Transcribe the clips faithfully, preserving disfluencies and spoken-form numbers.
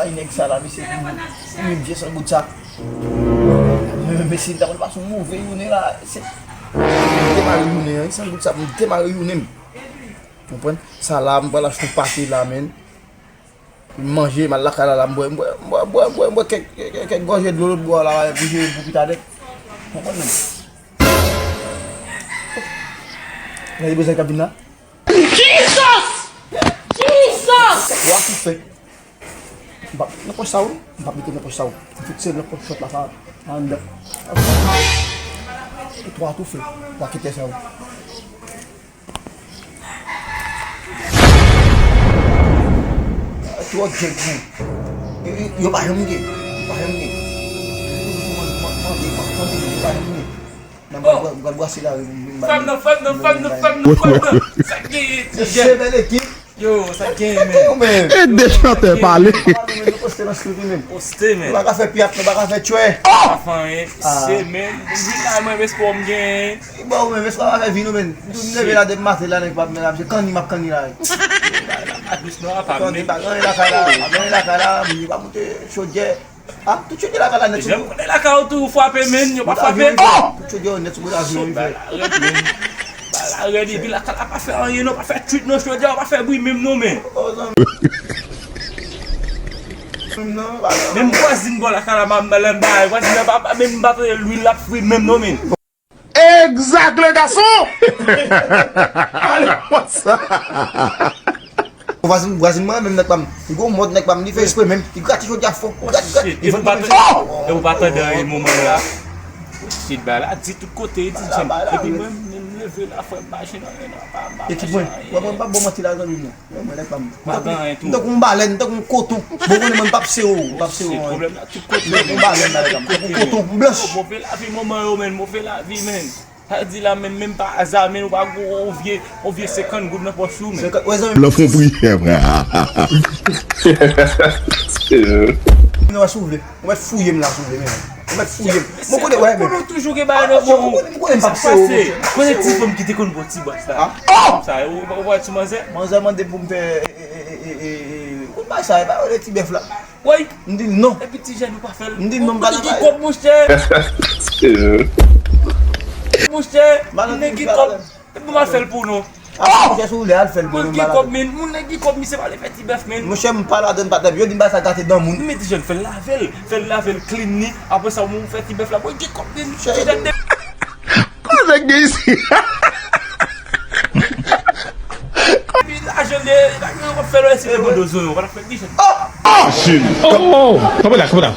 Ay, nèg sa la, mesye, li menm vye san goud sa. Men, men si l ta konn pa sou move jounen la, se, m te mare jounen an, san goud sa, m te mare jounen m. Konprann? Sa la, m pral achte yon pate la, men. M manje, m al lakay la, la, m bwè, m bwè, m bwè, m bwè, m bwè, m bwè kèk, kèk, kèk gòje dlo lòt bò la, pou jere pou pita nèt. Konprann, men. Gade bezwen k ap vin la. Jesus! Jesus! Wa ki fè. M p ap nan pòch sa yo, m p ap mete nan pòch sa yo. M fikse nan pòch chòt la, sa, sa anndan. Tout wa tou fè. Wa ki fè sa yo. Twò djèk, men. Yo, yo, yo pa janm gen. Yo pa janm gen. Yo toujou mande, mande, mande, mande, yo pa janm gen. Nan, m pral bra-, m pral brase la, m, m, Fè m nan, fè m nan, fè m nan, fè m nan, fè m nan. Sa k genyen, ti jèn? Se bèl ekip. Yo, sa k genyen, men? Yo, men. E de chantè pale. Nou poste nan street, men. Poste, men. Nou pa ka fè pyat, nou pa ka fè tchwè. Pa fè anyen. Se, men. Vin la, mwen, men, spò m genyen. Bon, men, men, spò pa fè vi, nou, men. M leve la depi maten la, nèg pa, men, la, se kanni m ap kanni la. Pa dous, non, apa, men. Kanni, pa gen anyen lakay la, pa gen anyen lakay la, moun yo pa moute chodyè. Ah, tout chòt de lakay la nèt sou. Janm konnen lakay ou tou frape, men, yo pa frape. Tout chòt de nèt sou avion rive. Ba la rèd, men. Ba la rèd, epi lakay la pa fè anyen, non, pa fè twit, non, chòdyè, pa fè bri, menm, non, men. Menm vwazin bò lakay la, m ba, vwazin la pa, pa, menm m pa tande lwil l ap fri, menm, non, men. Exact, le garçon! Allez, what's up? Vwazin, vwazin mwen, menm nèg pa m. Li gon mòd nèg pa m, li fè espre menm. Li grate jodi a fò. Grat, grat. Li fè menm. E ou pa tande anyen moman la. Shit, ba la di tout kote, ti jèn. Epi mwen, m leve la, frè, m pa jwenn anyen, non, pa, pa. Ekip mwen, mwen, mwen pa bon manti la, zanmi m, non. Mwen, mwen, nèg pa m. M tankou yon balèn, m tankou yon koton. Bon, konnen mwen, m p ap sewo, m p ap sewo. Pwoblèm la, tout kote, men. M tankou yon balèn la, m tankou yon koton, m blanch. Move lavi, manman yo, men, move lavi, men. Sa di la, men, menm pa aza, men, ou pa gwo, ou vye, ou vye senkant goud nan pòch ou, men. Senkant, wè, zanmi. Lan fon pri. Non, si w vle. Ou mèt fouye m la, si w vle, men. Ou mèt fouye m. Mwen konnen, wè, men. Konnen ou toujou gen bagay nan bon ou. Mwen konnen m p ap sewo, monchè. Konnen ti fanm ki te konn bò ti bwat la. Sa, ou, ou, ou wè ti manzè? Manzè mande pou m fè, e, e, ou konn bagay sa, e pa rele ti bèf la. Woy! M di l non. Epi ti jèn ou pa fè l. M di l non, m pa nan bagay. Monchè. Monchè, m gen kòb. Epi m al fè l pou nou. Ah, monchè, si w vle, al fè l pou nou, m pa ladann. Moun gen kòb, men. Moun nèg gen kòb, misye pa vle fè ti bèf, men. Monchè, m pa ladann, patnè m. Yo di m bagay sa gate dan moun. Men ti jèn, fè l lave l. Fè l lave l, clean li. Apre sa, ou fè ti bèf la. Mwen gen kòb, men. Ti jèn de. Koze gen isi. Epi lajan de, lajan w ap fè lò, si te mande w zonyon, w pa t ap fè ti jèn. Ah, shit. Oh, oh. Kanpe la, kanpe la.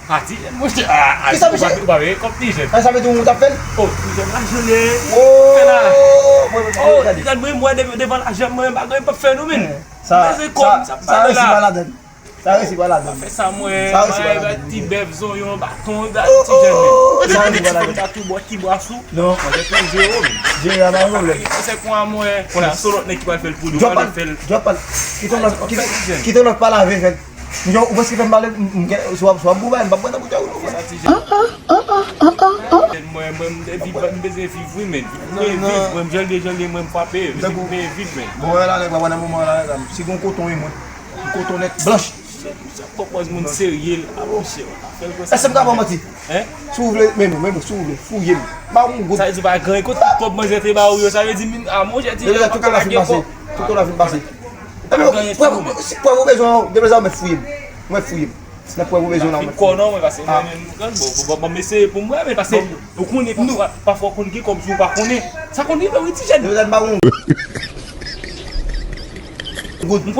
Ah, ti jèn, monchè. Ah, ah, ou pa, ou pa veye kòb ti jèn. Sa vle di ou t ap fè l? Oh, ti jèn la jole. Oh, ti jèn, mwen, mwen, devan lajan mwen, bagay m p ap fè nou, men. Sa, sa, sa resi pa ladann. Sa resi pa ladann. Pa fè sa, mwen. Sa resi pa ladann. Ti bèf, zonyon, baton, ti jèn, men. Sa resi pa ladann. Tou bò, ti bò sou. Non. Mwen te tou zewo, men. Jere a pa pwoblèm. Se pou mwen, kounye a, se lòt nèg ki pral fè l pou li, ou pral fè l. Drop al. Kite lòt, kite lòt pa lave, fè l. Ou panse fè m pale, m, m, si w ap, si w ap boube, m p ap pran nan boutèy ou non, frè. Mwen, mwen, m te viv, m bezwen viv, wi, men. Mwen viv, mwen, m jòlde, jòlde, mwen, m frape, m bezwen viv, men. Bon, wè la, nèg la, nan moman la, nèg la, si gon koton, wi, mwen. Yon koton nèt blanch. Kòk moun serye, la, monchè. Èske m ka ba w manti? Hein? Si w vle, men nou, men nou, si w vle, fouye m. Ba yon goud. Sa vle di pa gen kote kòb manzè te ba ou yo, sa vle di, a, monchè, ti jèn, tout kote la fin pase. Tout kote la fin pase. Epi, prèv ou bezwen, depi sa ou mèt fouye m. Ou mèt fouye m. Nan prèv ou bezwen la, ou mèt fouye m. Kò non, mwen, paske mwen menm, bon, bon, bon, bon, m eseye pou m wè, men paske ou konnen, pafwa, pafwa ou konn gen kòb si ou pa konnen. Sa konn rive, wi, ti jèn. Depi sa m pa yon goud. M konn